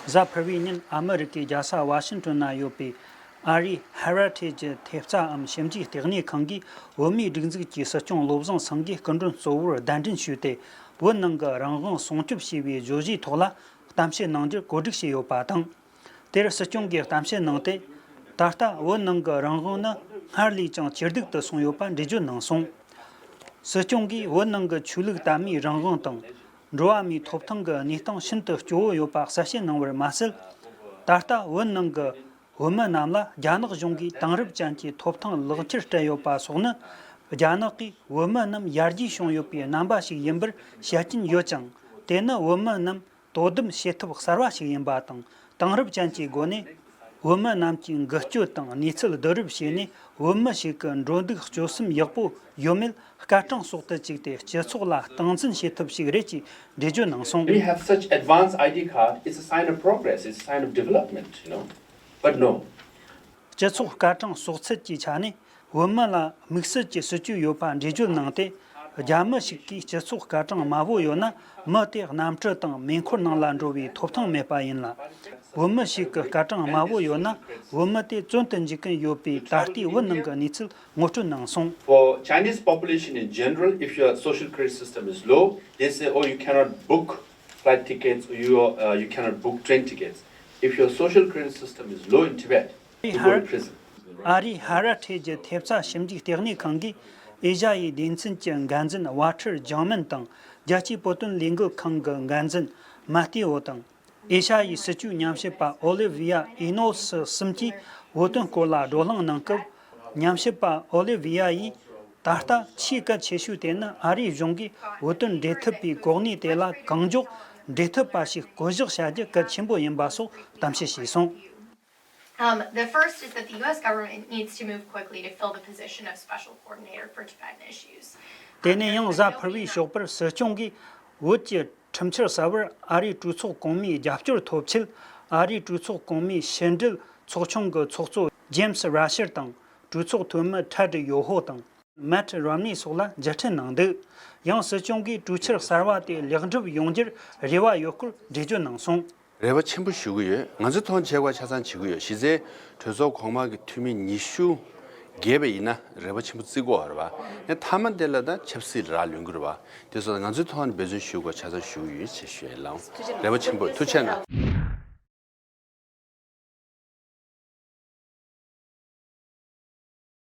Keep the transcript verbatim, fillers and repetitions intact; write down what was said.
གཟའ་ཕུར་བུའི་ཉིན་ཨ་མི་རི་ཀའི་རྒྱལ་ས་ཝ་ཤིང་ཏོན་ན་ཡོད་པའི་ཨ་རིའི་ཧེ་ར་ཊེ་ཇི་ཐེབས་རྩ་འམ་ཞིབ་འཇུག་ལྟེ་གནས་ཁང་གིས་བོད་མིའི་སྒྲིག་འཛུགས་ཀྱི་སྲིད་སྐྱོང་བློ་བཟང་སེང་གེའི་སྐུ་མགྲོན་གཙོ་བོར་གདན་འདྲེན་ཞུས་ཏེ། བོད་ནང་གི་རང་དབང་སྲུང་སྐྱོབ་ཞེས་པའི་བརྗོད་གཞིའི་ཐོག་ལ་གཏམ་བཤད་གནང་རྒྱུར་གོ་སྒྲིག་བྱས་ཡོད་པ་དང་། དེར་སྲིད་སྐྱོང་གིས་གཏམ་བཤད་གནང་སྟེ། ད་ལྟ་བོད་ནང་གི་རང་དབང་ནི་སྔར་ལས་ཀྱང་ཇེ་སྡུག་ཏུ་སོང་ཡོད་པ་འགྲེལ་བརྗོད་གནང་སོང་། སྲིད་སྐྱོང་གིས་བོད་ནང་གི་ཆོས་ལུགས་དད་མོས་རང་དབང་དང་། འགྲོ་བ་མིའི་ཐོབ་ཐང་གི་གནས་སྟངས་ཤིན་ཏུ་སྐྱོ་བོ་ཡོད་པ་གསལ་བཤད་གནང་བར་མ་ཟད། ད་ལྟ་བོད་ནང་གི་བོད་མི་རྣམས་ལ་རྒྱ་ནག་གཞུང་གིས་དེང་རབས་ཅན་གྱི་ཐོབ་ཐང་ལག་ཁྱེར་སྤྲད་ཡོད་པ་སོགས་ནི། རྒྱ་ནག་གིས་བོད་མི་རྣམས་ཡར་རྒྱས་བྱུང་ཡོད་པའི་རྣམ་པ་ཞིག་ཡིན་པར་བཤད་ཀྱིན་ཡོད་ཅིང་། དེ་ནི་བོད་མི་རྣམས་དོ་དམ་བྱེད་ཐབས་གསར་བ་ཞིག་ཡིན་པ་དང་། དེང་རབས་ཅན་གྱི་སྒོ་ནས་བོད་མི་རྣམས་ཀྱི་འགུལ་སྐྱོད་དང་གནས་ཚུལ་བསྡུ་རུབ་བྱས་ནས། བོད་མི་ཞིག་གི་འགྲོ་འདུག་སྤྱོད་གསུམ་ཡག་པོ་ཡོད་མེད་སྐར་གྲངས་སོགས་དུ་བཅུག་སྟེ་སྤྱི་ཚོགས་ལ་སྟངས་འཛིན་བྱེད་ཐབས་ཤིག་རེད་ཅེས་འགྲེལ་བརྗོད་གནང་སོང་། When you have such advanced I D card, it's a sign of progress, it's a sign of development, you know. But no. སྤྱི་ཚོགས་སྐར་གྲངས་གསོག་ཚད་ཀྱི་ཆ་ནས། བོད་མི་ལ་དམིགས་བསལ་གྱི་སྲིད་ཇུས་ཡོད་པ་འགྲེལ་བརྗོད་གནང་སྟེ། རྒྱ་མི་ཞིག་གིས་སྤྱི་ཚོགས་སྐར་གྲངས་དམའ་བོ་ཡོད་ན། མི་དེ་གནམ་གྲུ་དང་མེ་འཁོར་ནང་ལ་འགྲོ་བའི་ཐོབ་ཐང་མེད་པ་ཡིན་ལ། བོད་མི་ཞིག་གི་སྐར་གྲངས་དམའ་བོ་ཡོད་ན། བོད་མི་དེ་བཙོན་དུ་འཇུག་གིན་ཡོད་པའི་ད་ལྟའི་བོད་ནང་གི་གནས་ཚུལ་ངོ་སྤྲོད་གནང་སོང་། For Chinese population in general, if your social credit system is low, they say, "Oh, you cannot book flight tickets, or you, uh, you cannot book train tickets." If your social credit system is low in Tibet, you go to prison. ཨ་རིའི་ཧ་ར་ཊེ་ཇི་ཐེབས་རྩ་ཞིབ་འཇུག་ལྟེ་གནས་ཁང་གིས་ཨེ་ཤ་ཡའི་སྡེ་ཚན་གྱི་འགན་འཛིན་ཝ་ཁྲར་ཇང་མིན་དང་། རྒྱལ་སྤྱིའི་བོད་དོན་ལས་འགུལ་ཁང་གི་འགན་འཛིན་མ་ཏེ་ཨོ་དང་། ཨེ་ཤ་ཡའི་སྲིད་བྱུས་ཉམས་ཞིབ་པ་ཨོ་ལི་ཝི་ཡ་ཨི་ནོ་སི་གསུམ་གྱིས་བོད་དོན་སྐོར་ལ་བགྲོ་གླེང་གནང་སྐབས། ཉམས་ཞིབ་པ་ཨོ་ལི་ཝི་ཡ་ཡིས། ད་ལྟ་ཆེས་གལ་ཆེ་ཤོས་དེ་ནི་ཨ་རིའི་གཞུང་གིས་བོད་དོན་འབྲེལ་མཐུད་པའི་གོ་གནས་དེ་ལ་གང་མགྱོགས་འབྲེལ་མཐུད་པ་ཞིག་བསྐོ་གཞག་བྱ་རྒྱུ་གལ་ཆེན་པོ་ཡིན་པ་སོགས་གཏམ་བཤད་བྱས་སོང་། Um, the first is that the U S government needs to move quickly to fill the position of special coordinator for Tibetan issues. དེ་ནས་ཡང་གཟའ་ཕུར་བུའི་ཞོགས་པར་སྲིད་སྐྱོང་གིས་བོད་ཀྱི་ཁྲིམས་འཆར་གསར་བར་ཨ་རིའི་གྲོས་ཚོགས་གོང་མའི་རྒྱབ་སྐྱོར་ཐོབ་ཆེད། ཨ་རིའི་གྲོས་ཚོགས་གོང་མའི་ཕྱི་འབྲེལ་ཚོགས་ཆུང་གི་ཚོགས་གཙོ་ཇེམ་སི་ར་ཤར་དང་། གྲོས་ཚོགས་འཐུས་མི་ཁྲ་ཌི་ཡོ་ཧོ་དང་། མེཊ་རོམ་ནི་སོགས་ལ་མཇལ་འཕྲད་གནང་འདུག་ཡང་སྲིད་སྐྱོང་གིས་གྲོས་འཆར་གསར་བ་དེ་ལེགས་འགྲུབ་ཡོང་རྒྱུར་རེ་བ་ཡོད་སྐོར་འགྲེལ་བརྗོད་གནང་སོང་། རེ་བ་ཆེན་པོ་ཞུ་གི་ཡོད། ང་ཚོས་མཐོང་བྱེད་དགོས་ཆ་ཚང་བྱེད་ཀྱི་ཡོད། གཞི་རྩའི་གྲོས་ཚོགས་གོང་མ་གི་འཐུས་མི་ཉི་ཤུ་བརྒལ་བ་ཡིན་ན་རེ་བ་ཆེན་པོ་བརྩི་དགོས་པ་རེད་བ། ཡང་མཐའ་མ་དེ་ལ་ད་ཆབ་སྲིད་རག་ལུས་ཀྱི་རེད་བ། དེ་སོགས་ང་ཚོས་མཐོང་འབད་བརྩོན་ཞུ་དགོས་ཆ་ཚང་ཞུ་གི་ཡོད་ཅེས་ཞུ་ཡ་ལགས། རེ་བ་ཆེན་པོ། ཐུགས་རྗེ་གནང་།